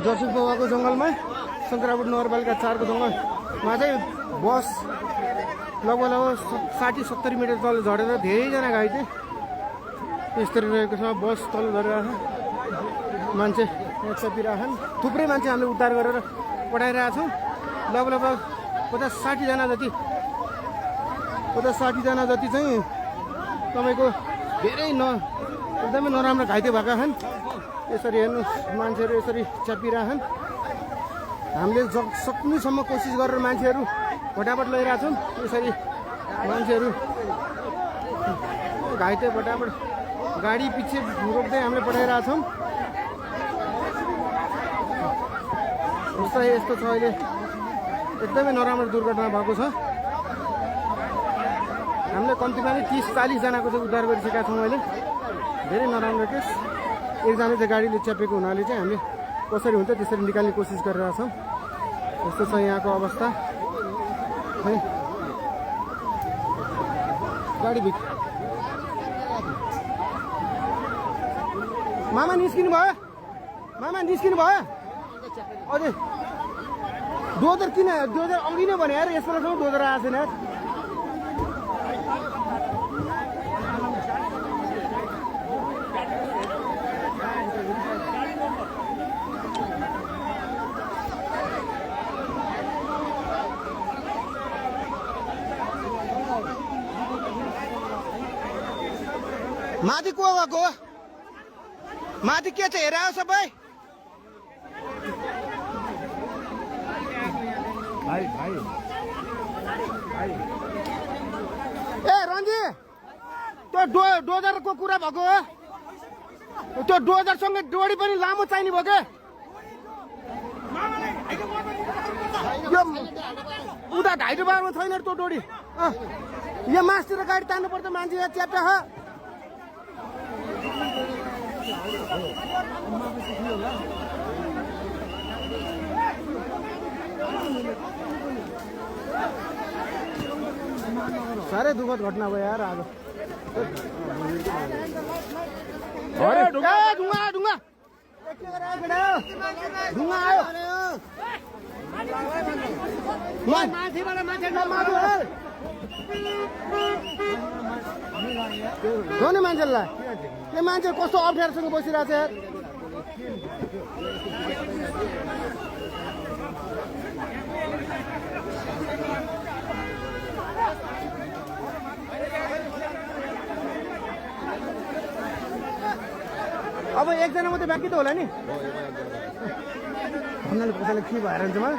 Jersey पोवाको जङ्गलमा शङ्करापुर नगरपालिका 4 को जङ्गलमा चाहिँ बस लगभग 60-70 मिटर तल झरेर धेरैजना घाइते यस्तरी रहेको छ। बस तल झरेर मान्छे चपिरहेछन्। थुप्रै मान्छे हामीले उद्धार गरेर पठाइरहेका छौँ। लगभग 50-60 जना जति 50-60 जना जति चाहिँ तपाईँको धेरै एकदमै नराम्रो घाइते भएका छन्। यसरी हेर्नुहोस् मान्छेहरू यसरी च्यापिरहेछन्। हामीले सक्नेसम्म कोसिस गरेर मान्छेहरू फटाफट लैरहेका छौँ। यसरी मान्छेहरू घाइते फटाफट गाडी पछि रोक्दै हामीले पठाइरहेका छौँ। यस्तो छ अहिले एकदमै नराम्रो दुर्घटना भएको छ। हामीले कम्तीमा नै 30-40 जनाको चाहिँ उद्धार गरिसकेका छौँ। अहिले धेरै नराम्रो केस। एकजना चाहिँ गाडीले च्यापेको हुनाले चाहिँ हामीले कसरी हुन्छ त्यसरी निकाल्ने कोसिस गरिरहेका छौँ। यस्तो छ यहाँको अवस्था। गाडी भित्र मामा निस्किनु भयो? मामा निस्किनु भयो? अझै डोजर किन? डोजर अघि नै भने यार यसमा डोजर आएको छैन यार। माथि को भएको? माथि के छ हेर सबै? ए रन्जी त्यो डोजरको कुरा भएको हो? त्यो डोजरसँग डोरी पनि लामो चाहिने भयो के? यो उता घाइते बारमा छैन त्यो डोरी। यो मासतिर गाडी तान्नु पर्छ। मान्छे यहाँ च्याप्टा छ। साह्रै दुःखद घटना भयो यार आज। ढुङ्गा ढुङ्गा ढुङ्गा आयो। नि मान्छेलाई यो मान्छे कस्तो अप्ठ्यारोसँग बसिरहेको छ यार। अब एकजना मात्रै बाँकी त होला नि। भन्नाले कसैले के भएर हुन्छ मलाई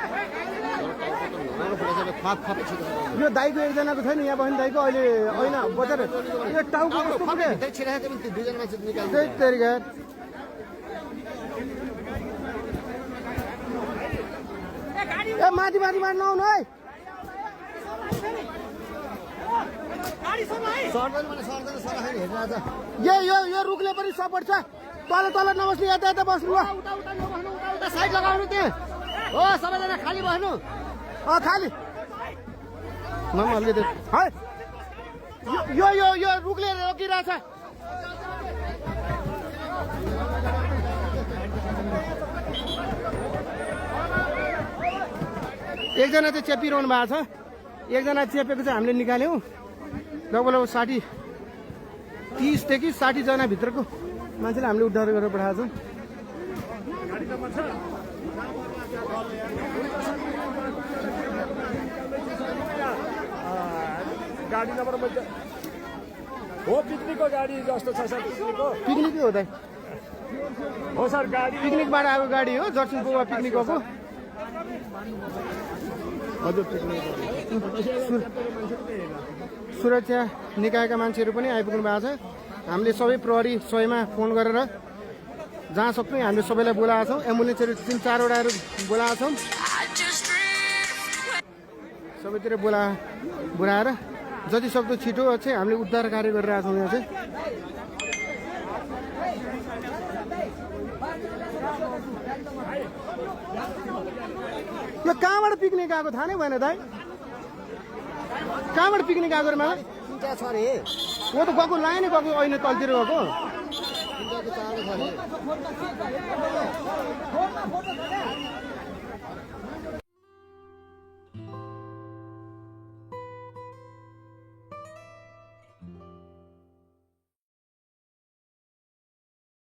यो दाइको एकजनाको छ नि यहाँ बस्ने दाइको अहिले होइन बजार यो टाउको कस्तो पुग्यो त्यही तरिका। ए माथि माथि माथि नआउनु है। यो रुखले पनि सपोर्ट छ। तल तल नबस्नु यता यता बस्नु हो। साइड लगाउनु त्यहाँ हो। सबैजना खाली बस्नु। खाली यो रुखले रोकिरहेछ। एकजना चाहिँ चेपिरहनु भएको छ। एकजना चेपेको चाहिँ हामीले निकाल्यौँ। लगभग 30 देखि 60 जना भित्रको मान्छेले हामीले उद्धार गरेर पठाएको छौँ। गाडी नम्बर हो पिकनिकको गाडी जस्तो छ सर। पिकनिकै हो दाइ? हो सर गाडी पिकनिकबाट आएको गाडी हो। जर्सी गोवा पिकनिक गएको। हजुर सुरक्षा निकायका मान्छेहरू पनि आइपुग्नु भएको छ। हामीले सबै प्रहरी 100मा फोन गरेर जहाँ सक्छौँ हामीले सबैलाई बोलाएको छौँ। एम्बुलेन्सहरू 3-4 वटाहरू बोलाएको छौँ। सबैतिर बोलाएर जति सक्दो छिटो चाहिँ हामीले उद्धार कार्य गरिरहेका छौँ। यहाँ चाहिँ यो कहाँबाट पिकनिक आएको थाहा नै भएन दाइ? कहाँबाट पिकनिक आएको रे मलाई? छ रे वो त गएको लाइन गएको ऐन तलतिर गएको चारो छ अरे